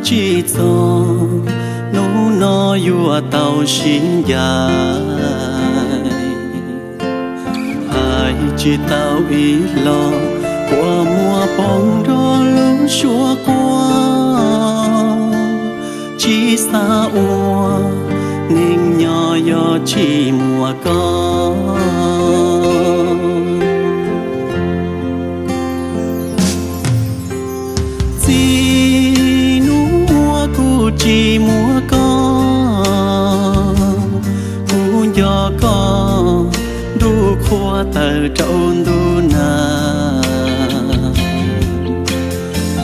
tsis txog, hnub no yuav tau sib ncaim. Hais tsis tau ib los, kua muag poob nrog lub suab quaj. Tsis xav ua neeg nyob yog tsis muaj koj. Txij hnub uas kuv tsis muaj koj, kuv nco koj ntuj qhua tawm rau ntuj nag.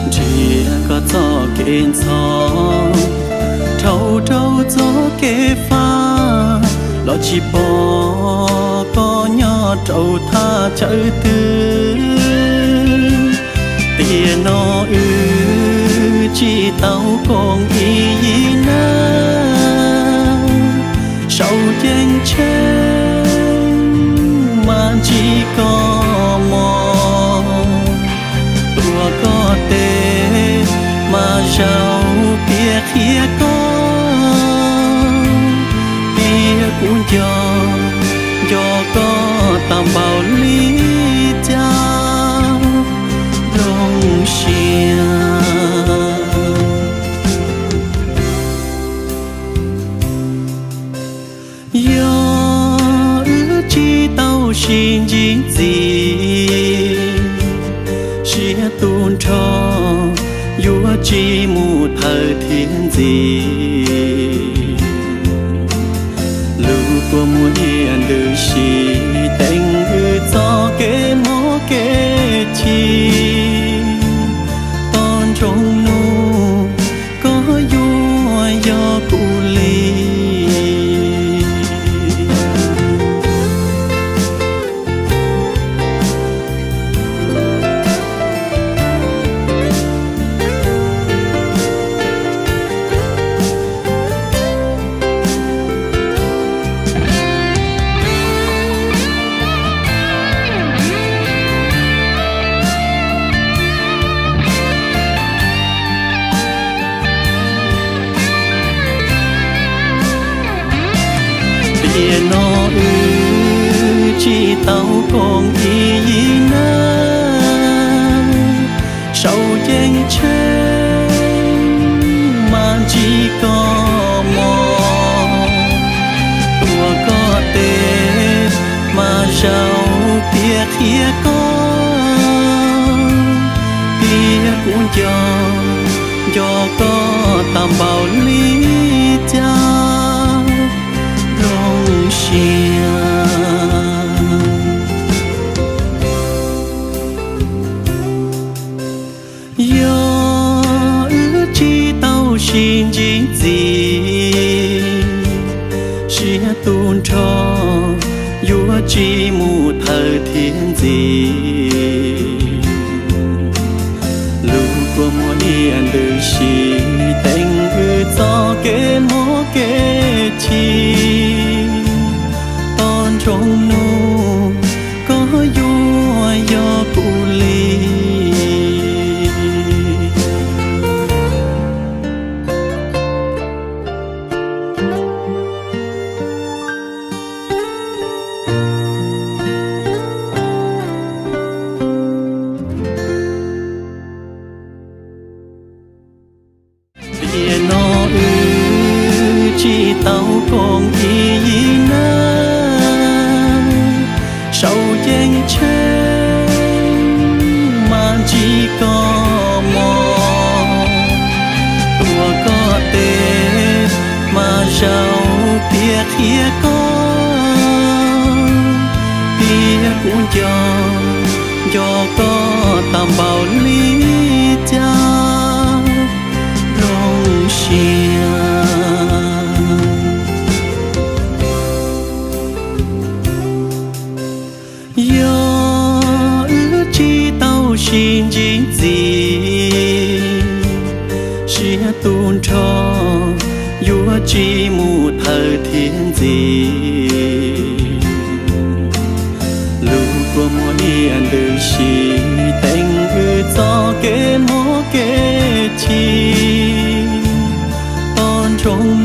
Nrhiav koj txoj kev ntxhov, dhau rau txoj kev fab, los tsis pom koj nyob rau thaj chaw twg. Tiam no wb tsis tau koom ib yig neeg, saum ceeb tsheej mas ntsib koj mog. Tuav koj tes mas zaum piav qhia koj, tias kuv nco, nco koj tau npaum li cas, zoo siab. Yog wb tsis tau sib ntsib ntxiv, siab tu nrho yuav tsis mus thawm thiab ntxiv. Lub kua muag niaj ntws sim teem wb txoj kev mob kev chim, tos nroo hnub koj yuav yog kuv li. Tiam no wb tsis tau koom ib yig neeg, saum ceeb tsheej mas ntsib koj mog. Tuav koj tes mas zaum piav qhia koj, tias kuv nco, nco koj tau npaum li cas, zoo siab. Yog wb tsis tau sib ntsib ntxiv, siab tu nrho yuav tsis mus thawm thiab ntxiv. Lub kua muag niaj ntws sim teem wb txoj kev mob kev chim, tos nroo hnub koj yuav yog kuv li. Tiam no wb tsis tau koom ib yig neeg, saum ceeb tsheej mas ntsib koj mog. Tuav koj tes mas zaum piav qhia koj, tias kuv nco, nco koj tau npaum li cas, zoo siab. Yog wb tsis tau sib ntsib ntxiv, siab tu nrho yuav tsis mus thawm thiab ntxiv. Lub kua muag niaj ntws sim teem wb txoj kev mob kev chim, Roob